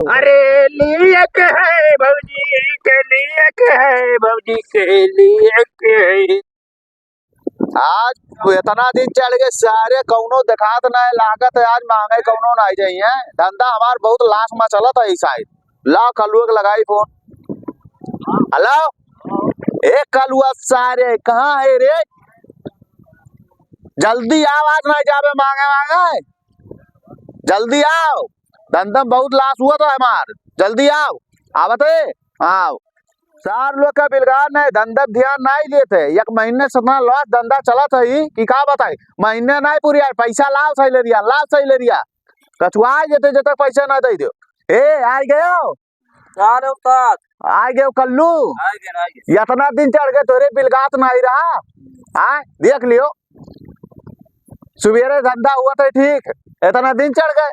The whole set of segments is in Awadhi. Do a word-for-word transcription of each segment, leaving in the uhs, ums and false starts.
अरे लिए के है भौजी, के लिए के है भौजी, के लिए के है। आज एतना दिन चढ़ गए सारे, कउनो देखात नाहीं, लागत है आज महँगाई कउनो नाहीं जाई है। धंधा हमार बहुत loss मा चलत है ई side। लाव कलुआ के लगाई phone। Hello, ए कलुआ सारे, कहाँ है रे? जल्दी आव, आज नाहीं जाबे महँगे महँगे, जल्दी आव। धंधा मा बहुत loss हुआ तो हमार, जल्दी आव। आवत है, आव। सार लोग का बिलगार नाहीं, धंधा ध्यान नाहीं देत है। एक महीने से इतना loss धंधा चलत है कि का बताई, महीने नाहीं पूरी आए, पैसा लाव सही ले रिया, लाव सही ले रिया। कछुआ जेते जेते पैसा ना दे दो। ए, आइ गयो? का रे उस्ताद? आइ गयो कल्लू? आइ गए, आइ गए। एतना दिन चढ़ गए, तोरे बिलगात नाहीं रहा। आय, देख लियो, सुबेरे धंधा हुआ तो ठीक, एतना दिन चढ़ गए,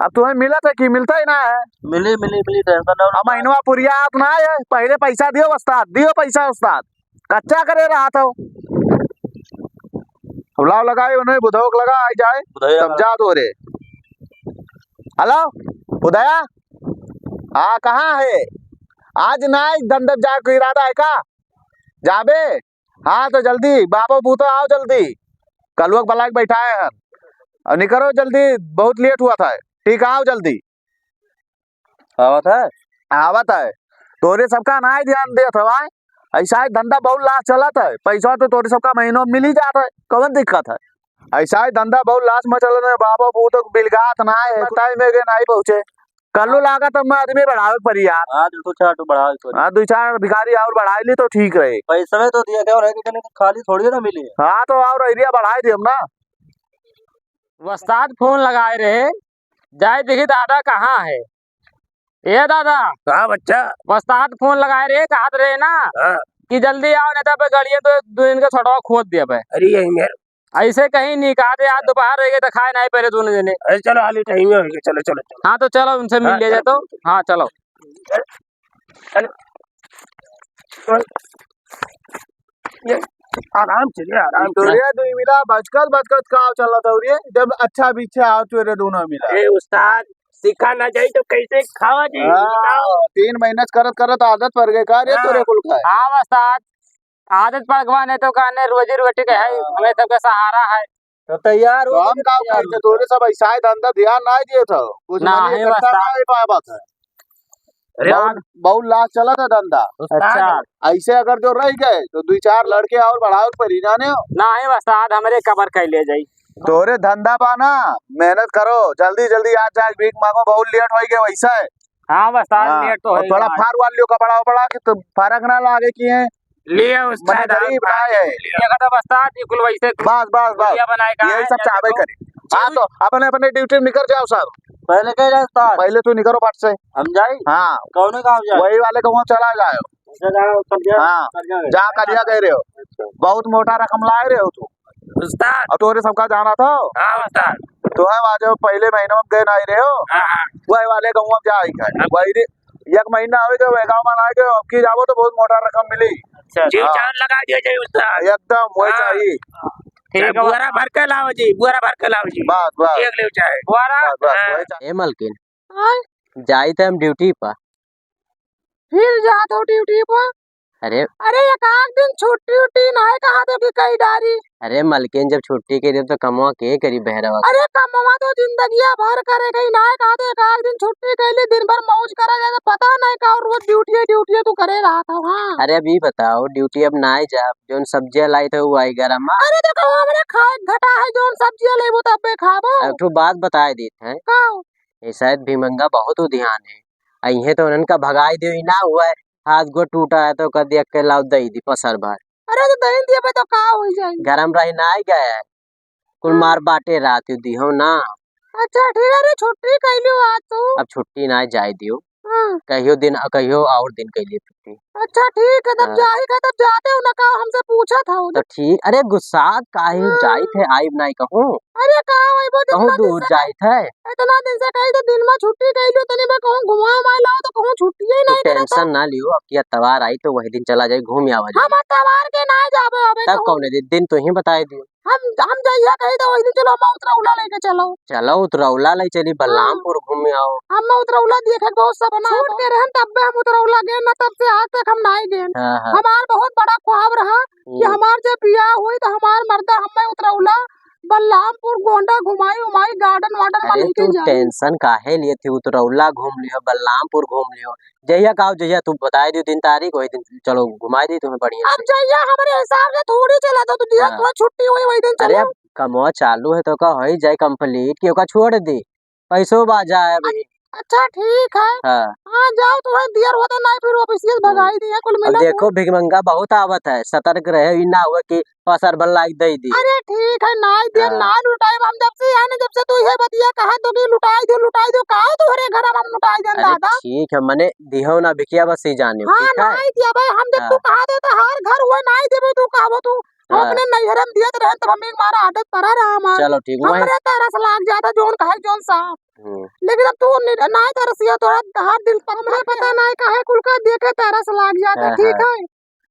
अब तुम्हें मिलत है कि मिलता ही ना है। मिली, मिली, मिली, tension ना लो। अब महीनवा पुरिया आप ना आए, पहले पैसा दियो उस्ताद, दियो पैसा उस्ताद, कच्चा करे रहा था। अब लाव लगाए उन्हें बुधवक लगा, आई जाए, बुधवक लगा। समझा दो रे। Hello, उदया, हाँ, कहाँ है? आज ना धंधे जाए को इरादा है का? जाबे? हाँ, तो जल्दी, बापो पूतो आओ जल्दी। कलुआ के बलाइक बैठाए हैं। और निकरो जल्दी, बहुत late हुआ था। ठीक, आओ जल्दी। आवत है? आवत है। तोरे सबका नाहीं ध्यान देत हवा। ऐसा ही धंधा बहुत loss चलत है। पैसा तो तोरे सबका महीनों में मिल ही जात है। कौन दिक्कत है? ऐसा ही धंधा बहुत loss मा चलत है। बापो पूतो बिलगात नाहीं है। Time में के नाहीं पहुँचे। कल्लू लागत अब मैं आदमी बढ़ावे के पड़ी यार। हाँ, दो चार ठो बढ़ावे के पड़ी। हाँ, दो चार भिखारी और बढ़ाई ली तो ठीक रहे। पैसवे तो दिया क्या रहे, लेकिन खाली थोड़ी ना मिली है। हाँ, तो और area बढ़ाई दियो ना। उस्ताद phone लगाए रहे, जाए देखी दादा कहाँ है। ए दादा। हाँ बच्चा। उस्ताद phone लगाए रहे, कहत रहे ना हाँ। कि जल्दी आओ, नहीं तो पे गड़िया तो दो दिन के छोटवा खोद दिया पे। अरे यही मेरे ऐसे कहीं नहीं, कहा थे आज दोपहर हो गए तो खाए नहीं पहले दोनों जने। अरे चलो, हाली time हो गया, चलो, चलो, चलो। हाँ, तो चलो उनसे मिल हाँ, लिया जाए चलो। तो। हाँ, चलो। चलो। ये आराम से रे, आराम से। तोरे दुई मिला बचकत बचकत का चला था रे, जब अच्छा पीछे आओ तोरे दोनों मिला। ए उस्ताद, सीखा ना जाई तो कैसे खावा जी? हाँ, बताओ। तीन महीना से करत करत आदत पड़ गई का रे हाँ। तोरे कुल का? हाँ उस्ताद, आदत पड़ गवा, नहीं तो कहने रोजी रोटी के है, हाँ। हमें सबके सहारा है। तो तैयार हो तो हम गए, का तैयार कही थे, हो। तोरे सब ऐसा ही धंधा ध्यान ना दिए था, कुछ ना मनी है इकट्ठा उस्ताद। ना हो पाए बात है। अरे बहुत, बहुत loss चला था धंधा। उस्ताद। अच्छा। ऐसे अगर जो रह गए तो दो चार लड़के और बढ़ाओ पर ही जाने हो। ना है उस्ताद, हमरे कबर कह ले जाई। तोरे धंधा बा ना, मेहनत करो, जल्दी जल्दी आज जाके भीख मांगो, बहुत late हो गए वैसे है। हाँ उस्ताद, हाँ, late तो और है थोड़ा आज। फार वार लियो कपड़ा उपड़ा कि तो फर्क ना लागे कि है। लिया उस्ताद, मैं गरीब ना है। लिया। देखा था उस्ताद, ये कुल वैसे बस, बस, बस। गुड़िया बनाए का यही है, सब ये चाहबे देखो। करे। हाँ, तो अपने, अपने duty में निकल जाओ सब। पहले कह रहे उस्ताद। पहले तू निकलो फट से। हम जाई? हाँ। कौने गाँव जाई? वही वाले गाँव चला जाओ। अच्छा, जाओ, कर दिया, हाँ, कर दिया। जा कर दिया कह रहे हो। अच्छा। बहुत मोटा रकम लाए रहे हो तू। उस्ताद। और तोरे सबका जाना था? हाँ, उस्ताद। तो है, आज पहले महीने में गए नहीं रहे हो? हाँ, हाँ। वही वाले गाँव में जाए का। हाँ। वही रे, एक महीना हो गया, वही गाँव में ना गए, अब की जाबो तो बहुत मोटा रकम मिली। अच्छा। जी, हाँ। जान लगा दिया जाए, उस्ताद। एकदम, वही हाँ। चाहिए। ठीक है, बुआरा भर के लाओ जी, बुआरा भर के लाओ जी। बस, बस। एक ले चाहे। बुआरा। बस, बस, हाँ। वही चाहिए। ए मलकिन, हाँ? जाई थे हम duty पर। फिर जात हो duty पर? अरे। अरे, एक आध दिन छुट्टी उट्टी नाहीं कहा तो कि कई डारी। अरे मलकिन, जब छुट्टी के दिन तो कमवा के करी बहरवा के? अरे, कमवा तो जिंदगिया भर करे गई, नाहीं कहा तो एक आध दिन छुट्टी कर ली, दिन भर मौज करा जाए, तो पता नहीं का और रोज duty है, duty है, तू करे रहा था, हाँ। अरे, अभी बताओ, duty अब नाहीं जाब, जौन सब्जियां लाई थे, वो आई गरमा? अरे, तो कहूँ हमरे खाए घटा है, जौन सब्जियां लेबो, तब्बे खाबो। अब एक ठो बात बताए देत है। का? ये शायद भीमंगा बहुत उधियान है। अइहें तो उन्हन का भगाई दियो, ई ना हुआ है, हाथ गोड़ टूटा है तो कह दिया के लाओ दई दी पसर भर। अरे तो दई दिया पे तो का होई जाई? गरम रही ना आई गए, कुल हाँ। मार बाटे रात दी हो ना। अच्छा ठीक है रे, छुट्टी कैलियो आज तू। अब छुट्टी ना जाए दियो। हाँ। कहियो दिन, कहियो और दिन कैलियो छुट्टी। अच्छा ठीक है, तब हाँ। जाई का, तब जाते हो ना का, हमसे पूछत हो। तो ठीक, अरे गुस्सा काहे हाँ। जाइत है, आइब नाहीं कहूँ। अरे का आइबो, कहूँ इतना दिन दूर से जाइत है। इतना दिन से कही तो दिन में छुट्टी कही लो, तनी बा कहूँ घुमा उमा लो। तो कहूँ छुट्टिए तू नहीं करत है। Tension ना लियो, अब की अतवार आई तो वही दिन चला जाई, घूम आवा जाई। हम अतवार के ना जाबे, अबे तब कहूँ। कौने दिन? दिन तू ही बताई दियो। हम, हम जहिया कही तो वही दिन चलो, हम उतरौला लेके चलो। चलो, उतरौला ले चली, हाँ। बलरामपुर घूम आओ। हम उतरौला देखे के बहुत सपना छूट है। के रहन, तब भी हम उतरौला गए ना, तब से आज तक हम नहीं गए। हाँ, हाँ। हमार बहुत बड़ा ख्वाब रहा कि हम्म। हमार जब बियाह हुई तो हमार मर्दा हमें उतरौला, बलरामपुर, गोंडा घुमाई उमाई, garden वार्डन में अरे लेके तू जाई। Tension काहे लिए थी, उतरौला घूम लियो, बलरामपुर घूम लियो, जहिया का हो, जहिया तू बताई दियो दिन तारीख, वही दिन चलो घुमाई दी तुम्हें बढ़िया अब से। जहिया हमरे हिसाब से थोड़ी चला दो, तू जहिया हाँ। तुम्हें छुट्टी हुई वही दिन अरे चलो। अब कमवा चालू है तो का होई जाए complete कि ओका छोड़ दी, पैसो बा जाए अभी। अच्छा ठीक है। हाँ। हाँ जाओ, तुम्हें दियर होता नहीं फिर office से हम्म। भगाई दिए कुल अब मिला देखो के। भिखमंगा बहुत आवत है, सतर्क रहे, ई ना हुआ कि पसर बल्ला के दे दी। अरे ठीक है, नाई दे, हाँ। ना लुटाई हम जब से आने, जब से तू ये बतिया कहा तो कि लुटाई दो, लुटाई दो, का हो तोहरे घर में हम लुटाई देन अरे दादा? ठीक है, मने दिहो ना बिकिया बस ही जाने, हाँ, ठीक है? नाई दिया भाई, हम जब हाँ। तू कहा दे तो हर घर हुए नाई देबे, तू कहबो तू, हाँ। अपने नैहर में दियत रहे तब हम एक बार आदत पड़ा रहा हमार। चलो ठीक, वही। हमरे तरस लाग जाता, जोन कहे, जोन साहब। हम्म। लेकिन अब तू नि-, नाई तरसिया, तोरा हर दिन पर हमरे पता नाई काहे कुल का देखे तरस लाग जाता, हाँ, ठीक हाँ। है?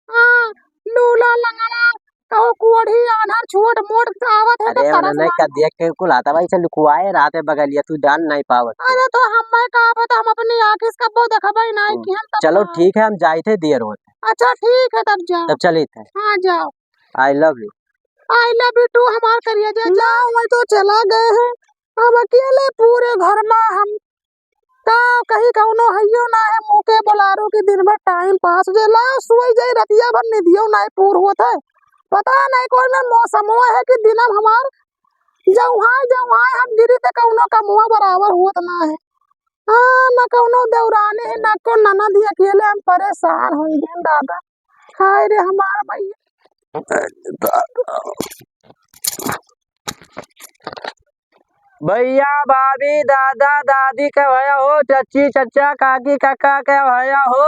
हाँ, लूला लंगड़ा, कहूँ कोढ़ी आन्हर छोट मोट आवत है तो अरे, तरस उन्हें लाग का देख के कुल आता भाई से लुकुआए रहते बगलिया, तू जान नहीं पावत तू। अरे, तो हमें का पता, हम अपनी आँखी से कब्बो देखबे नहीं हम्म, कि हम तब चलो ना। ठीक है, हम जाइत है दियर होत। अच्छा, ठीक है, तब जाओ। तब चलित है। हाँ, जाओ। I love you। I love you too, हमार करिया जा। जाओ, वही तो चला गए हैं। अब अकेले पूरे घर में हम का कहीं कौनो हइयो ना है, मुँह के बोलारू की दिन भर time pass हो जाए। लाओ, सोई जाई, रतिया भर निदियो नाई पूर होत है। पता नहीं कौन में मौसमो है कि दिनम हमार जौहाय, जौहाय हम गिरी ते कौनो कमवा बराबर होत ना है। हाँ, न कौनो देवरानी है, न को ननद ही, अकेले हम परेशान हो गए दादा। हाय रे हमार भैया। भैया, भाभी, दादा, दादी के भैया हो, चच्ची, चच्चा, काकी, काका के भैया हो,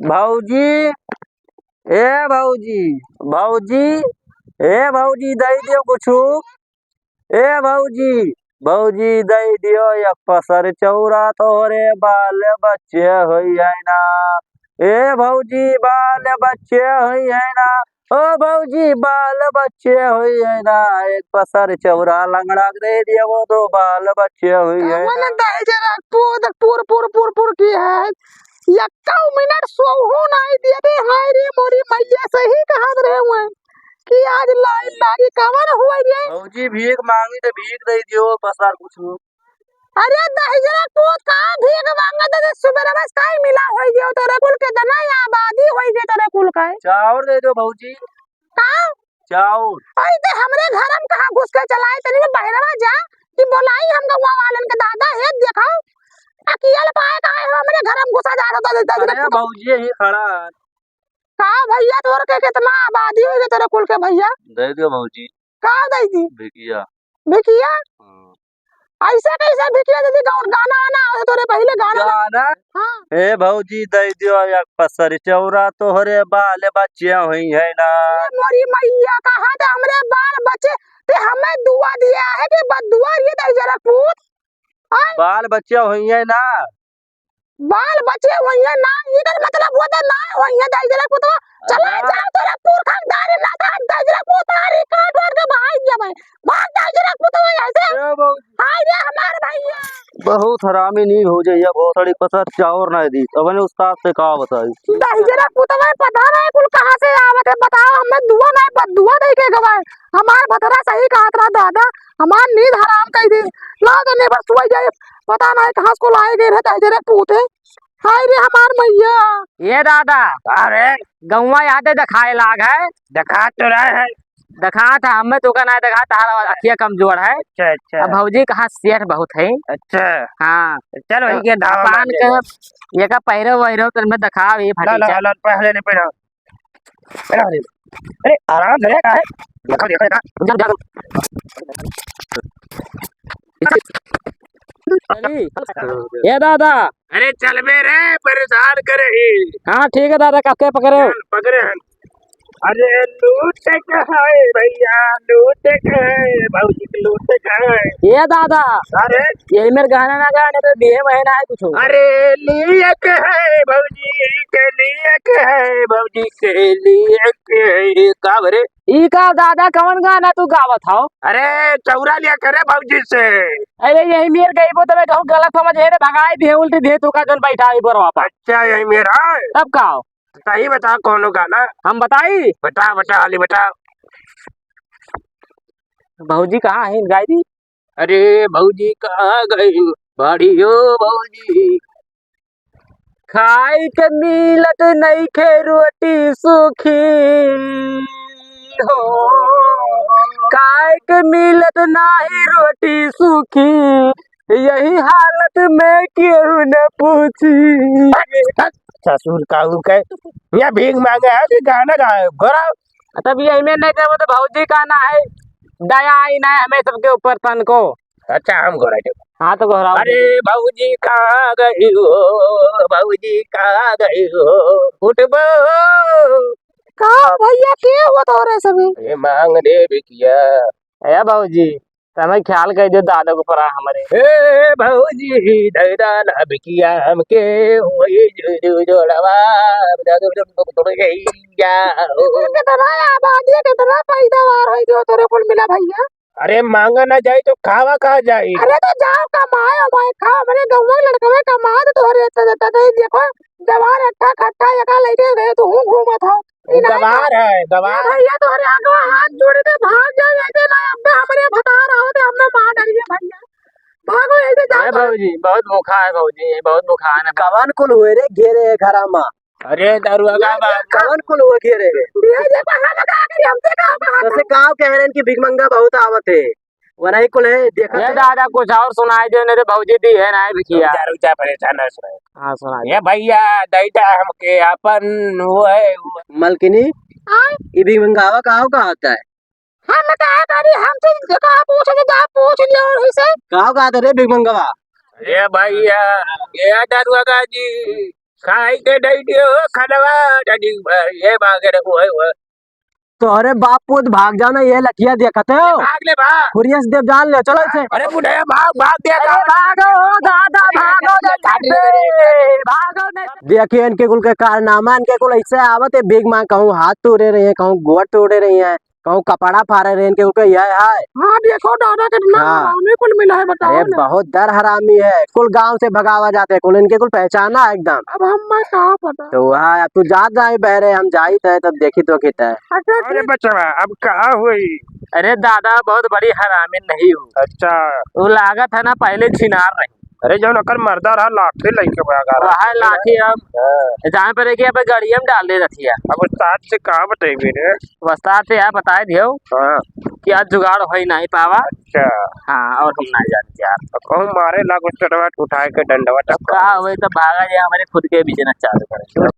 भौजी, ए भौजी, भौजी, ए भौजी, दई दियो कुछु, ए भौजी, भौजी, दई दियो एक पसर चौरा, तोहरे बाल बच्चे होई है ना, ए भौजी, बाल बच्चे होई है ना, ओ भौजी, बाल बच्चे होई है ना, एक पसर चौरा लंगड़ा के दे दिया, वो दो बाल बच्चे होई है कवन ना। दहिजरा पूत पुर, पुर, पुर, पुर की है? यक्का मिनट सोहू नाई दिया बे, हाय रे मोरी मैया, सही कहत रहे हुए कि आज लाइन लागी, कवन हुआ रे? भौजी, भीख मांगी तो भीख दे दियो, पसर कुछ। अरे दहिजरा पूत, का भीख मांगत है? सुबेरवा से काई मिला होई गयो तोरे कुल के, तना आबादी होई गई तोरे कुल का। चाउर दे दो भौजी। का? चाउर। आई ते हमरे घर में कहाँ घुस के चला आए, तनी में बहरवा जा कि बोलाई हम गौवा वालन के, दादा हे देखाओ। अकियल पाए का है हमरे घर में घुसा जा रहा था, दहिजरा अरे पूत। भौजी यही खड़ा है। का भैया तोर के कितना आबादी होई गई तोरे कुल के भैया? दे दियो भौजी। का दे दी? भिकिया। भिकिया? हाँ। ऐसे कैसे भिकिया दे दी? गाउन गाना आना हो तोरे पहले गाना। गाना? हाँ। ए भौजी दे दियो एक पसर चौरा तोहरे बाल बच्चे होई है ना। ए मोरी मैया कहा था हमरे बाल बच्चे ते हमें दुआ दिया है कि बदुआ ये दहिजरा पूत। हाँ? बाल बच्चे होई है ना। बाल बच्चे होइहैं ना, इधर मतलब वो तो ना होइहैं, दहिजरा पुतवा। चला अरे। जाओ तोरा पुरखा के दारी ना था, दहिजरा पुतारी काट वाट के बहाई दिया भाई। भाग दहिजरा पुतवा यहाँ से। ए बाबू। हाय रे हमार भैया। बहुत हरामी नी हो जाइए, बहुत सारी पसर चाउर ना दी। अब इन्हें उस्ताद से का बताई? दहिजरा पुतवा पता नहीं कुल कहाँ से आवत है, बताओ, हमें दुआ नहीं, बददुआ दे के गवाए। हमार भतरा सही कहत रहा दादा, हमार नींद हराम कई दी। ला दे नेबर सुई जाए, पता नहीं कहाँ से को लाए गए रहे, दहिजरा पूत है। हाय रे हमार मैया। ए दादा, अरे। गौवा यादे देखाए लाग है। देखा तो रहे है। देखा था, हमें तो का ना देखा, तारा अखिया कमजोर है। अच्छा, अच्छा। अब भौजी कहाँ सेठ बहुत है। अच्छा। हाँ। चल वही के धावा पान मार के, देगा। ये का पहिरो वहिरो तो मैं दिखाओ ये ला, ला, फटीचा। ला, पहले नहीं पहिरा। अरे, अरे, अरे, आराम से, का है? देखो, देखो, देखो। उधर, उधर। अरे, ए दादा। अरे, चल बे रे, परेशान करे ही। हाँ, ठीक है दादा, कब के पकड़े हो? चल, पकड़े हैं। अरे लूटे के है भैया, लूटे के है, भौजी के लूटे के है। ए दादा, अरे यही मेर गाना ना गाने तो बिहे महीना है कुछ। अरे लिए के है भौजी के लिए के है, भौजी के लिए के है, का बरे? ई का दादा, कवन गाना तू गावत हौ? अरे चौरा लिया करे भौजी से। अरे यही मेर गईबो तबे कहूँ गलत समझ हे रे, भगाई दिहे, उल्टी दिहे तू का जन बैठा ई बोरवा पर। अच्छा यही मेर है? तब का हो? सही बता कौनो गाना? हम बताई? बता बता हाली बता। भौजी कहाँ है गाई दी? अरे भौजी कहाँ गई? बाड़ी हो भौजी। खाए के मिलत नइखे रोटी सूखी हो, खाए के मिलत नाही रोटी सूखी, यही हालत में केहू न पूछी। ससुर कहूँ के, ये भीख मांगे है कि गाना गाए? गोरा। तब यही में नहीं देबो तो भौजी का ना है, दया आई ना हमें सबके ऊपर तन को। अच्छा, हम गोरा देबो। हाँ, तो गोरा। अरे भौजी कहाँ गई हो, भौजी कहाँ गई हो, उठबो। का भैया, के हुआ तोरे सभी? ये मांग दे बिकिया। ए भौजी, तमे ख्याल कर दे दादा को परा हमरे। ए भौजी, दे दा ना बिकिया हमके, वही जो, जो, जोड़वा, या हो। कितना आबादी है, कितना पैदावार है जो तोरे कुल मिला भैया। अरे मांगा ना जाई तो खावा कहाँ जाई? अरे तो जाओ कमाए, हमारे खाओ, हमारे गौवा के लड़कवे कमा दे तोहरे इतना देता नहीं। देखो जवार अट्ठा खट्टा एका लेके गए तो हूँ घूमत हो। ई नहीं गवार है, गवार। भैया तोहरे आगवा हाथ जोड़ के भाग जाओ, ऐसे ना अब हमरे भतार आवत है, हमने मार डरिए भैया। भागो ऐसे जाओ। अरे भौजी, बहुत भूखा है भौजी, बहुत भूखा है ना। कवन कुल हुए रे घेरे है घरा मा? अरे दारुआ का बात। कवन कुल हुआ घेरे है? ये देखो, हम का करी, हमसे का बात है? तसे गाँव कह रहे हैं कि भिखमंगा बहुत आवत है। वनाई कुल है, देखा ये तो। दादा कुछ और सुनाई दे, नहीं तो भौजी दी है ना बिकिया। रुक जा, रुक जा, परेशान ना सुनाए। हाँ, सुनाई दे। ये भैया, दैदा हमके अपन वो है, वो। मलकिनी, आय? ये भी मंगावा का हो, का होता है? हम का करी, हमसे का पूछे, जा पूछ लियो वही से। का हो, का होता रे, भी मंगावा? ये भैया, ये दारुआ का जी, खाई के दे दियो खनवा, डडी भर, ये मांगे रे, ओए, ओए। तोहरे बाप पूत भाग जाओ ना, ये लठिया देखते हो? भाग ले, भाग। हुरियस देव जान ले, चलो इसे। अरे बुढ़या, भाग, भाग दे, अरे भाग। भागो, ओ दादा, भागो, काट ले मेरे। भागो नहीं। देखिए इनके कुल के कारनामा, इनके कुल ऐसे आवत है, भीख मांग, कहूँ हाथ तोड़े रही है, कहूँ गोड़ तोड़े रही है, कहूँ कपड़ा फाड़े रही है, इनके कुल के यह है। हाँ, देखो दादा, कितना हाँ। हरामी कुल मिला है, बताओ अरे ना। बहुत डर हरामी है, कुल गाँव से भगावा जाते हैं, कुल इनके कुल पहचाना है एकदम। अब हम मैं कहाँ पता। तो वहाँ अब तू जात जाए बहरे, हम जाइत है, तब देखी तो कित है। अच्छा, अरे ठीक। बचवा, अब कहाँ हुई? अरे दादा, बहुत बड़ी हरामी नहीं हूँ। अच्छा। वो लागत है ना, पहले छिनार रही। अरे जौन ओकर मर्दा रहा, लाठी लइके भागा रहा। वह लाठी हम हाँ। जहाँ पर है कि अब गड़िया में डाल दे रखी है। अब उस्ताद से कहाँ बताइबे रे? उस्ताद से यार बताए दियो हाँ। कि आज जुगाड़ हो ही नहीं पावा। अच्छा। हाँ, और हम ना जाने यार। अब कहूँ मारे लागो चटवा उठाए के डंडवा अब टपका। का होई तो भागा जे हमरे खुद के बिजनेस चालू करे।